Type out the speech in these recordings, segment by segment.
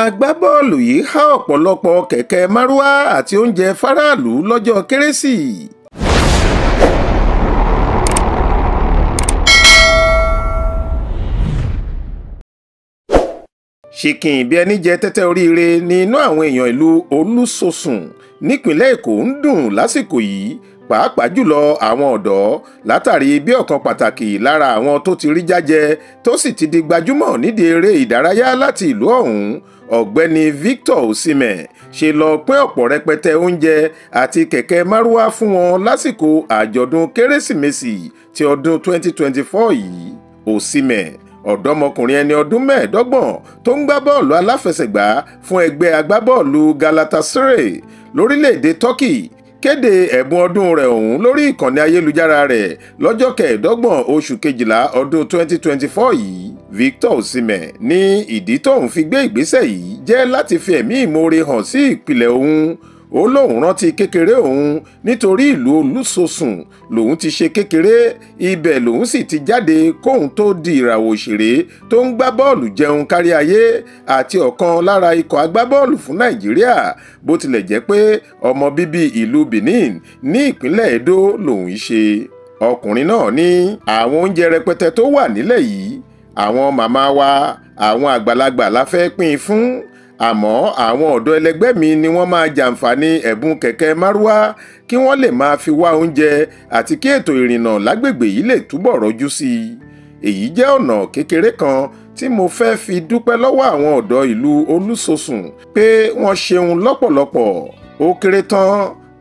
Agbábọ́ọ̀lù yìí há ọ̀pọ̀lọpọ̀ kẹ̀kẹ́ márúwá àti oúnjẹ fáráàlú lọ́jọ́ Kérésì. Ṣìkìn bí ẹni jẹ tẹ́tẹ́ oríire ní inú àwọn èèyàn ìlú Olúṣosùn nípìnlẹ̀ Èkó ń dùn lásìkò yìí, pàápàá jùlọ àwọn ọ̀dọ́, látàrí bí ọ̀kan pàtàkì lára àwọn tó ti rí jájẹ tó sì ti di gbajúmọ̀ nídìí eré ìdárayá láti ìlú ọ̀hún, Ọ̀gbẹ́ni Victor Osimhen, ṣe lọ pín ọ̀pọ̀ rẹpẹtẹ oúnjẹ àti kẹ̀kẹ́ márúwá fún wọn lásìkò àjọ̀dún Kérésìmesì ti ọdún 2024 yìí. Osimhen, ọ̀dọ́mọkùnrin ẹni ọdún 25 tó ń gbá bọ́ọ̀lù aláfẹsẹ̀gbá fún ẹgbẹ́ agbábọ́ọ̀lù Galatasaray lórílẹ̀‐èdè Turkey, kéde ẹ̀bùn ọdún rẹ̀ ọ̀hún lórí ìkànnì ayélujára rẹ̀ lọ́jọ́ 25 oṣù kejìlá ọdún 2024 yìí. Victor Osimhen ní ìdí tóun fi gbé ìgbésẹ̀ yìí jẹ́ láti fi ẹ̀mí ìmoore hàn sí ìpìlẹ̀ òun. Ó lóun rántí kékeré òun nítorí ìlú Olúṣosùn lòun ti ṣe kékeré, ibẹ̀ lòun sì ti jáde kóun tó di ìràwọ̀ òṣèré tó ń gbá bọ́ọ̀lù jẹun kárí ayé àti ọ̀kan lára ikọ̀ agbábọ́ọ̀lù fún Nàìjíríà, bó tilẹ̀ jẹ́ pé ọmọ bíbí ìlú Benin ní ìpínlẹ̀ Edo lòun ṣe. Ọkùnrin náà ní àwọn oúnjẹ rẹpẹtẹ tó wà nílẹ̀ yìí, àwọn màmá wa, àwọn àgbàlagbà la fẹ́ pín in fún, àmọ́ àwọn ọ̀dọ́ ẹlẹgbẹ́ mi ni wọ́n máa jàǹfààní ẹ̀bùn kẹ̀kẹ́ márúwá kí wọ́n lè máa fi wá oúnjẹ àti kí ètò ìrìnnà lágbègbè yìí lè túbọ̀ rọjú sí i. Èyí jẹ́ ọ̀nà kékeré kan tí mo fẹ́ fi dúpẹ́ lọ́wọ́ àwọn ọ̀dọ́ ìlú Olúṣosùn pé wọ́n ṣeun lọ́pọ̀lọpọ̀. Ó kéré tán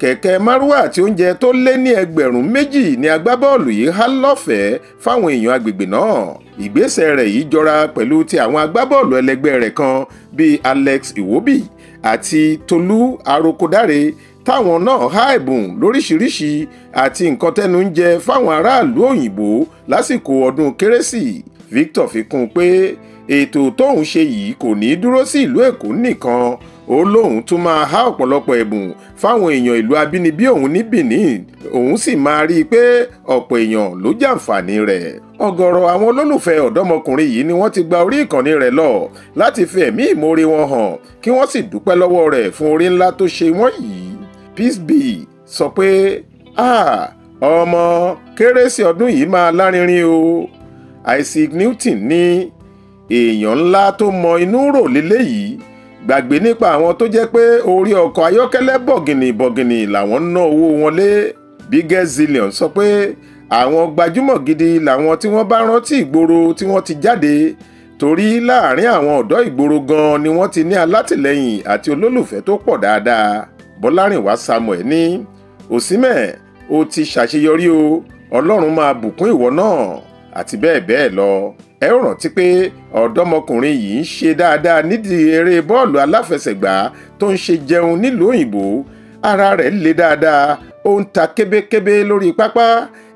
kẹ̀kẹ́ márúwá àti oúnjẹ tó lé ní 2,000 ní agbábọ́ọ̀lù yìí há lọ́fẹ̀ẹ́ fáwọn èèyàn agbègbè náà. Ìgbésẹ̀ rẹ̀ yìí jọra pẹ̀lú ti àwọn agbábọ́ọ̀lù ẹlẹgbẹ́ rẹ̀ kan bíi Alex Iwobi àti Tolú Arokodare táwọn náà há ẹ̀bùn lóríṣiríṣi àti nǹkan tẹ́nu ń jẹ fáwọn aráàlú òyìnbó lásìkò ọdún Kérésì. Victor fi kún un pé ètò tóun ṣe yìí kò ní dúró sí ìlú Èkó nìkan, ó lóun tún máa há ọ̀pọ̀lọpọ̀ ẹ̀bùn fáwọn èèyàn ìlú abínibí òun ní Benin, òun sì máa rí i pé ọ̀pọ̀ èèyàn ló jàǹfààní rẹ̀. Ọ̀gọ̀rọ̀ àwọn olólùfẹ́ ọ̀dọ́mọkùnrin yìí ni wọ́n ti gba orí ìkànnì rẹ̀ lọ láti fi ẹ̀mí ìmoore wọn hàn kí wọ́n sì dúpẹ́ lọ́wọ́ rẹ̀ fún orí ńlá tó ṣe wọ́n yìí. Peace B sọ pé ọmọ Kérésì ọdún yìí máa lárinrin o. Isaac Newton ní èèyàn ńlá tó mọ inú rò léléyìí, gbàgbé nípa àwọn tó jẹ́ pé orí ọkọ̀ ayọ́kẹ́lẹ́ bọ̀gìnì bọ̀gìnì làwọn ń ná owó wọn lé. Biggest Zillion sọ pé àwọn gbajúmọ̀ gidi làwọn tí wọ́n bá rántí ìgboro tí wọ́n ti jáde, torí láàrin àwọn ọ̀dọ́ ìgboro gan ni wọ́n ti ní alátìlẹyìn àti olólùfẹ́ tó pọ̀ dáadáa. Bọ́lárìnwá Samuel ní Osimhen, ó ti ṣàṣeyọrí o, Ọlọ́run máa bùkún ìwọ náà, àti bẹ́ẹ̀ bẹ́ẹ̀ lọ. Ẹ ó rántí pé ọ̀dọ́mọkùnrin yìí ń ṣe dáadáa nídìí eré bọ́ọ̀lù aláfẹsẹ̀gbá tó ń ṣe jẹun nílùú òyìnbó. Ara rẹ̀ le dáadáa, ó ń ta kébékébé lórí pápá,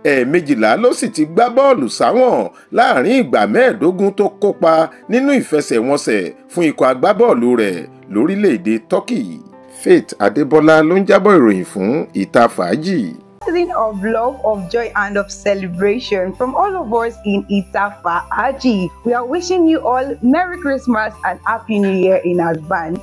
12 ló sì ti gbá bọ́ọ̀lù sáwọ̀n láàrin ìgbà 25 tó kópa nínú ìfẹsẹ̀wọnsẹ̀ fún ikọ̀ agbábọ́ọ̀lù rẹ̀ lórílẹ̀‐èdè Turkey. Faith Adébọ́lá ló ń jábọ̀ ìròyìn fún Ìta Fàájì. Season of love, of joy, and of celebration from all of us in Ita Faaji. We are wishing you all Merry Christmas and Happy New Year in advance.